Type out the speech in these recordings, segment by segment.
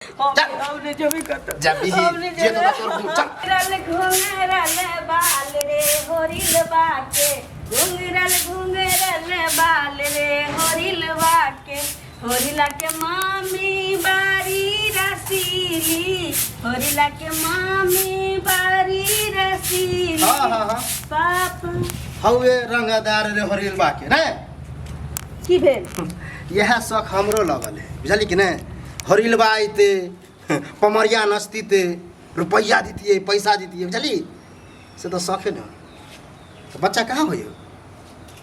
हम चल। हम नहि जेबै कतौ। जा बिही, हम नहि जे जेबै। तोरा तोर घूम, चल। घुंघरल घुंघरल बाल रे होरिल बाके, घुंघरल घुंघरल बाल रे होरिल बाके, होरिला के मामी बारी रसीली, होरिला के मामी बारी रसीली। हाँ, हाँ, हाँ। पाप हौवे रंगदार रे हरिल बाके ने। की भेल? इएह शौक हमरो लगल है, बुझली कि नहि? हरिलबा अयतै, पमरिया नचतीते, रुपैआ दितियै, पैसा दितियै, बुझली? से तऽ शौखे ने। तऽ बच्चा कहाँ होइए?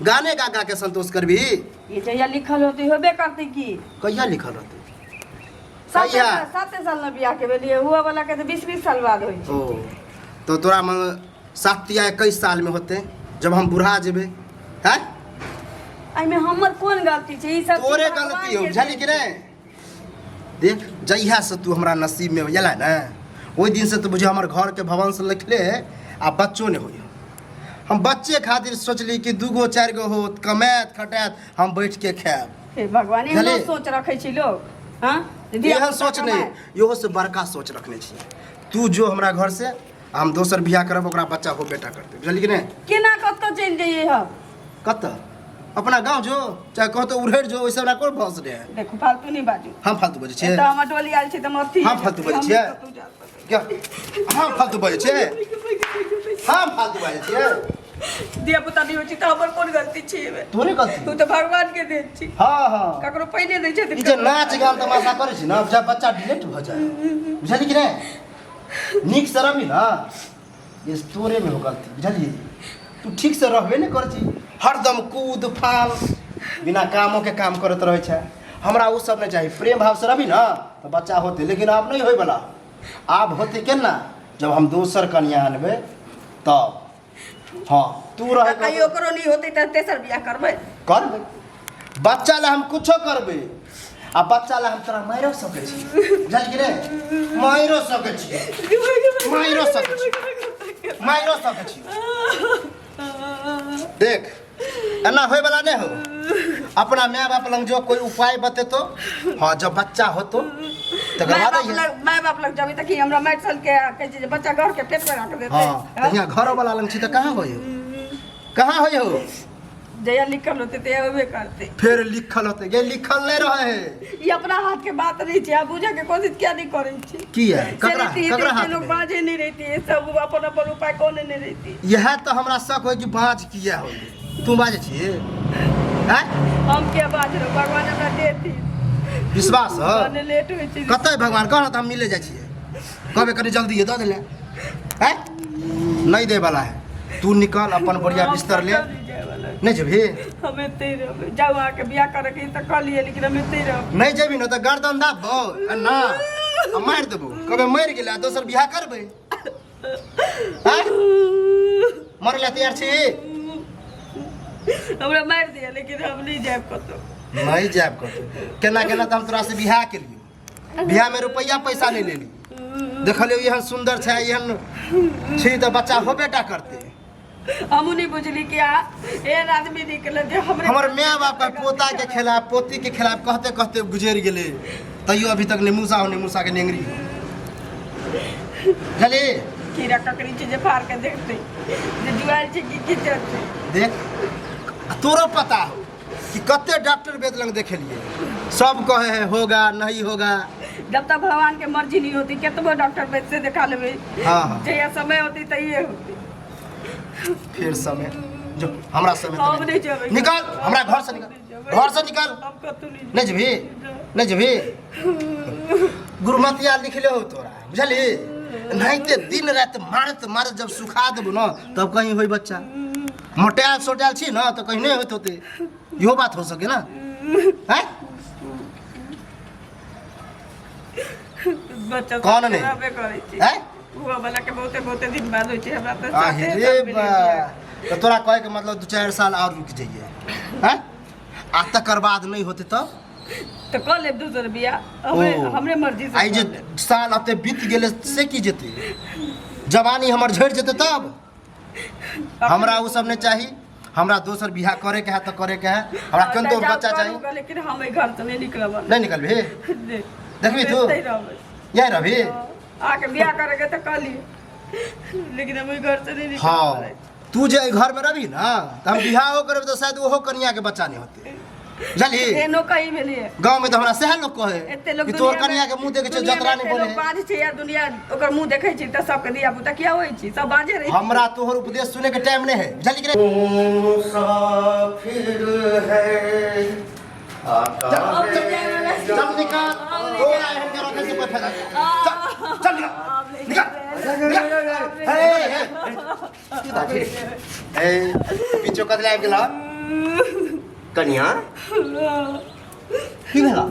गाने गा गा के संतोष करबी? ये जहिया लिखल होतै होबे करतै की। कहिया लिखल रहतै? साते कहिया? साल, 7 साल ने बियाह के भेलियै, हुआ वाला के तऽ 20 20 साल बाद होइ छै। ओ तो तोरा में 7 या 21 साल में होते, जब हम बूढ़ा जेबै हैं। एहिमे हमर कोन गलती छै? ई सब तोरे चीज भगवान गलती हो, के बुझली देन कि नहि? देख, जहिया से तू हमरा नसीब में एला ने, ओहि दिन से तो बुझे हमर घर के भवन से लिखले आ बच्चो नहि होइए। हम बच्चे खातिर सोचली कि दूगो चारि गो होत, कमायत खटायत, हम बैठ के खायब। हे भगवान, एहनो बुझलियै? सोच रखै छै लोग? हाँ, धिया एहन पुता सोच नहि, कमाए। इहो से बड़का सोच रखने छी। तू जो हमरा घर से, हम दोसर बियाह करब, ओकरा बच्चा हो बेटा करतै, बुझली कि नहि? केना कतऽ चलि जइयै हम? कतऽ? अपना गाँव जो, चाहे कहतो उड़ैर जो, ओहिसँ हमरा कोन भस रहे। देखू, फालतू नहि बाजू। हम फालतू बजै छियै? एतऽ हमर डोली आयल छै तऽ हम अथी हम फालतू बजै छियै? हम कतौ जा सकै। क्या हम फालतू बजै छियै? हम फालतू बजै छियै? धिया पुता नहि होइ छै तऽ हमर कोन गलती छै एहिमे? तोरे गलती। तू तऽ भगवान के देन छी। हाँ हाँ। ककरो पहिने दै छै ई जे नाच गान तमाशा करै छी ने, जब बच्चा डिलेट भऽ जाए, बुझली कि नहि? नीक से रहबी ने, ये तोरे में हो गलती, बुझलियै? तू ठीक से रहबे नहि करै छी, हरदम कूद फान, बिना कामो के काम करैत रहै छै। हमरा ओ सब नहि चाही। प्रेम भाव से रहबी ने तऽ बच्चा होतै, लेकिन आब नहि होइवला। आब होतै केना? जब हम दोसर कनिया अनबै तब। हाँ, तू रह। कहियो ओकरो नहि होतै तऽ तेसर बियाह करबै। करबै। बच्चा ला हम कुछो करबै आ बच्चा ला हम तोरा मारियो सकै छी, बुझल कि नहि? मारियो सकै छी, मारियो सकै छी, मारियो सकै छी। देख, एना होय वाला नहीं हो। अपना माय बाप लंग जो, कोई उपाय बतेतो। हाँ, जब बच्चा होतो तकर माय बाद बाप लग, माय बाप लग जबै तऽ की हमरा मारि साल के कहै छै जे बच्चा घर के पेट में राख देतै? हाँ, तऽ यहाँ घर वाला लंग छी तऽ कहाँ होय हो, कहाँ होय हो? जहिया लिखल होतै तहिया होबे करतै। फेर लिखल होते गे? लिखल नहीं रहे है। ई अपना हाथ के बात नहीं छै। आब बुझे के कोशिश किया नहीं करै छी? की है? ककरा से ककरा हाथ लोग में? बाजे नहीं रहती, सब अपन अपन उपाय कोने नहीं रहती। यह तो हमरा शक होय कि बाज किया होय। तू बाजै छी हैं? हम के बाज रहो? भगवान हमरा देती। विश्वास हो? भने लेट होइ छै। कतऽ भगवान? कह तऽ हम मिले जाइ छियै, कहबै कनि जल्दी दऽ देले हैं। नहीं दे वाला है। तू निकल, अपन बढ़िया हम बिस्तर ले। कतौ नहि जायवला। नहीं जेबही? हम एते रहबै। जाउ, अहाँके बियाह करके तऽ कहलियै, लेकिन हम एते रहबै। नहीं जेबही ने तऽ गर्दन दाबबौ आ ना आ मारि देबौ। कहबै मरि गेलै आ दोसर बियाह करबै। आँय? मरै लए तैयार छी? हमरा मारि दिअ, लेकिन हम नहि जायब कतौ। नहीं जायब कतौ? केना केना तऽ हम तोरा से बियाह केलियौ, बियाह में रुपैआ पैसा नहीं लेली। देखलियौ एहन सुन्दर छै, एहन छी तऽ बच्चा होबे टा करतै। हमहूँ नहि बुझली कि आ एहन आदमी निकलत जे हमरे हमर माय बाप के पोता के खिलाफ, पोती के खिलाफ कहते कहते गुजरि गेलै, तैयो अभी तक नहीं मूसा हो, नहीं मूसा के नेंगरी हो। बुझली? कीड़ा ककड़ी छै जे फाड़ के देखतै जे जुआयल छै कि की चलतै। देख, तोरो पता हो कि कते डॉक्टर वैद्य लग देखेलिए, सब कहे है होगा, नहीं होगा। जब तक भगवान के मर्जी नहीं होती, केतबो डॉक्टर वैद्य से देखा लेबै, हाँ हाँ जहिया समय होती तहिए होती। फिर समय जो हमरा समय हम तऽ नहि जेबै। निकल हमरा घर से, निकल घर से, निकल। हम कतौ नहि। नहीं जेबही? नहीं जेबही? गुरुमतिया लिखले हो तोरा, बुझली? नहीं ते दिन रात मारत मारत जब सुखा देबो न, तब कहीं होई बच्चा। मोटायल सोटायल छी न, तऽ कहीं नहीं होइत होते। इहो बात हो सके ना हैं? बच्चा कौन सब नहि? रहबे करै छै। हैं? हुआ वाला के बहुते बहुते दिन बाद होइ छै, हमरा तऽ आहे साते रे साल भेलै बा बियाह। तऽ तोरा कहै के मतलब 2-4 साल और रुक जाइए हैं? आ तकर बाद नहीं होते तब? तऽ कऽ लेब दोसर बियाह, हमरे ओ। हमरे मर्जी से आइ जे कऽ लेब। साल एते बीत गेलै से की जेतै? जवानी हमर झड़ि जेतै तब? हमरा ओ सब नहीं चाही। हमरा दोसर बियाह करे के है तऽ करे के है। हमरा हँ, कन तो तऽ जाउ बच्चा चाही। करू, लेकिन हम एहि घर से नहि निकलब। नहीं निकलबही? नहि। देखबी तू? एतै रहबै। यही रहबी? आके बियाह करे के तऽ कहलियै, लेकिन हम ओहि घर से नहीं निकल। हाँ, तू जे एहि घर में रहबी ना तऽ हम बियाहो करब तऽ शायद ओहो कनिया के बच्चा नहीं होते, बुझलही? एहनो कहीं भेलियै। गाँव में तऽ हमरा सएह लोग कहे एते लोग कि तोहर दुनिया में- कनिया के मुंह देखे छै दुनिया में जतरा नहीं एते बोले। लोग बाज छै यार, दुनिया ओकर मुंह देखै छै तऽ सबके धिया पुता किया होइ छै, सब बाजे रहै। हमरा तोहर उपदेश सुने के टाइम नहीं है, बुझलही कि नहीं? मुसाफिर है। चल निकाल, तोरा एहन के रखे से कोई फायदा नहीं। चल चल निकाल निकाल निकाल। हे हे की बात है? ए पीछे कतला आबि गेला? कनिया, की भेला?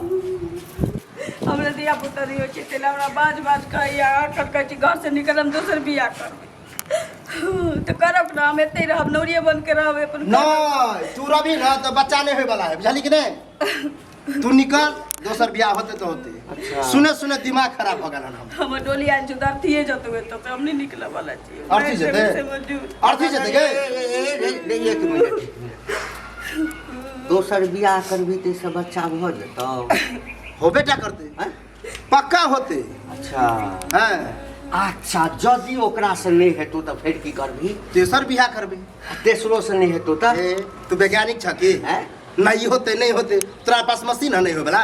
हमरा धिया पुता नहि होइ छै, ताहि लए हमरा बाज बाज कहैया। एखन कहै छी घर से निकल, हम दोसर बियाह करबै तऽ करब ने। हम एतै रहब, नौरिये बन के रहब अपन। नहीं, तू रवि ना तो बच्चा नहीं होए वाला है, बुझली कि नहीं? तू निकल, दोसर बियाह होते तो होते। अच्छा। सुने सुने दिमाग खराब हो गेल हम। हमर डोली आयल छै, अर्थीए जतौ एतऽ से, हम नहि निकलऽ वाला छी। अर्थी जेतै? से मजदूर। अर्थी जेतै गे? एक मिनट, एक मिनट। दोसर बियाह करबी तऽ ईसँ बच्चा भऽ जेतौ? होबे टा करते। आँय? पक्का होते। अच्छा। हैं। अच्छा, यदि ओकरासँ नहि हेतौ तऽ फेर की करबही? तेसर बियाह करबे। तेसरोसँ नहि हेतौ तऽ? ए, तू वैज्ञानिक छ की? आँय? नहीं होते, नहीं होते, तोरा पास मशीन है नहीं होए वाला?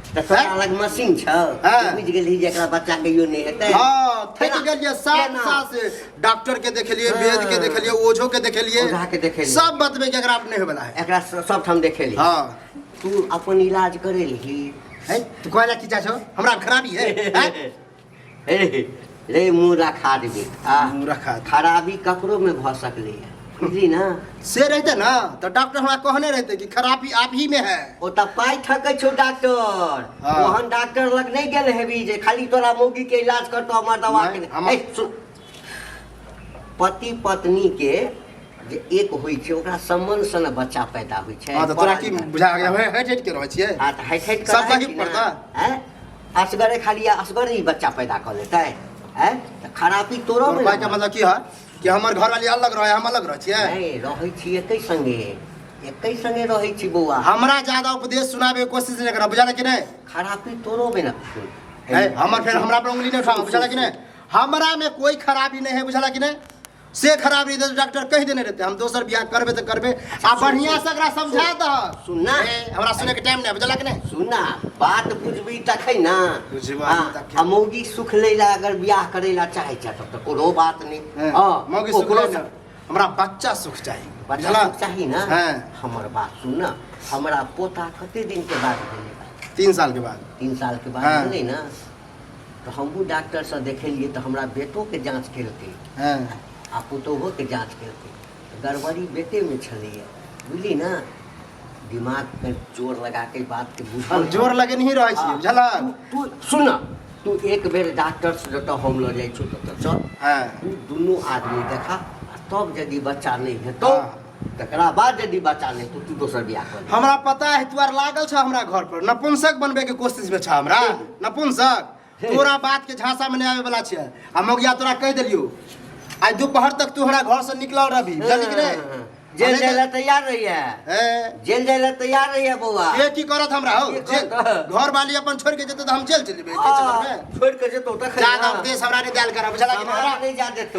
तऽ तोरा लग मशीन छौ? हाँ। बुझि गेलही जे एकरा बच्चा कहियो नहि हेतै? हाँ, थकि केना? गेलियै 7 केना? साल से डॉक्टर के देखेलियै, हाँ। वेद के देखेलियै, ओझो के देखेलियै। ओझा के देखेलियै। सब बतबे के एकरा नहीं होए वाला है। एकरा सब ठाम देखेली? हाँ। तू अपन इलाज करेलही? है तू कहला की चाहे छौ? हमरा खराबी है, हैं? हे रे, मुँह रखा देबी आ। मुँह रखा देबी। खराबी ककरो में भऽ सकलै है, बुझली ना? से रहते ना तो डॉक्टर हमरा कहने रहते कि खराबी आप ही में है। ओ तऽ पाइ ठकै छौ डॉक्टर। हाँ। ओहन डॉक्टर लग नहि गेल हेबी जे खाली तोरा मौगी के इलाज करतौ, हमर दवा के। नहि, हमर- ए, सुन, पति पत्नी के जे एक होइ छै, ओकरा संबंध से ने बच्चा पैदा होइ छै। हाँ, तऽ तोरा की बुझा गेल? हटि हटि के रहै छियै। हाँ, तऽ हटि हटि कऽ सब रहै कही छी ने। पड़तै। आँय? असगरे खाली असगरे ही बच्चा पैदा कऽ लेतै? आँय, तऽ खराबी तोरो तोहर मे कहै के मतलब की है कि हमर घरवाली अलग रहे, हम अलग रहै छियै? नहि, रहै छी एकै संगे, एकै संगे रहै छी बौआ। हमरा ज्यादा उपदेश सुनाबे के कोशिश नहि करब, बुझल कि नहि? खराबी तोरो मे ने। है हमर फेर हमरा पर उंगली नहि उठाब, बुझल कि नहि? हमरा में कोई खराबी नहीं है, बुझल कि नहीं? से खराबी रहते तो डॉक्टर कहि देने रहते। हम दोसर बियाह करबे तऽ करबे, आ बढ़िया से एकरा समझा दह। सुन ना। ए, हमरा सुने के टाइम नहीं, बुझल कि नहीं? सुन ना, बात बुझबी तखन ना। बुझबा हाँ, तखन। आ मौगी सुख लै ला अगर बियाह करै ला चाहै छै तब तऽ कोनो बात नहि। हाँ, मौगी सुख ओकरो ले ना, हमरा बच्चा सुख चाही। बच्चा बुझला? सुख चाही ना? हाँ। हमर बात सुन ना, हमरा पोता कते दिन के बाद भेलै? 3 साल के बाद। 3 साल के बाद। हाँ। भेलै ना, तऽ हमहूँ डॉक्टरसँ देखेलियै तऽ हमरा बेटोके जाँच केलकै आ पुतोहुके जाँच केलकै, तऽ गड़बड़ी बेटेमे छलैए, बुझली ना? दिमागके जोर लगाके बातके बुझल। हम जोर लगेनही रहै छी, बुझल? तू सुन, तू एक बेर डॉक्टर से जतऽ हम लऽ जाइ छौ ततऽ चल। तू दुनू आदमी देखा आ तब यदि बच्चा नहि हेतौ, तकरा बाद यदि बच्चा नहि हेतौ, तू दोसर बियाह कर। हमरा पता है, तू आर लागल छ हमरा घर पर, नपुंसक बनबे के कोशिश में छ हमरा, नपुंसक। तोरा बात के झांसा में नहीं आवे वाला छै। आ मौगिया, तोरा कहि देलियो, आइ दोपहर तक तू हमरा घर से निकलल रहबी, बुझलही कि नहीं? जेल जाय ला तैयार रहिए। ए, जेल जाय ला तैयार रहिए बौआ। के की करत हमरा हो? के जेल करत? घर वाली अपन छोड़ के जेतै तऽ हम जेल चलि जेबै के चक्कर में? छोड़ के जेतौ तखन ज्यादा ना। उपदेश हमरा नहीं देल कर, बुझला कि नहीं? समाज नहीं जा देतौ।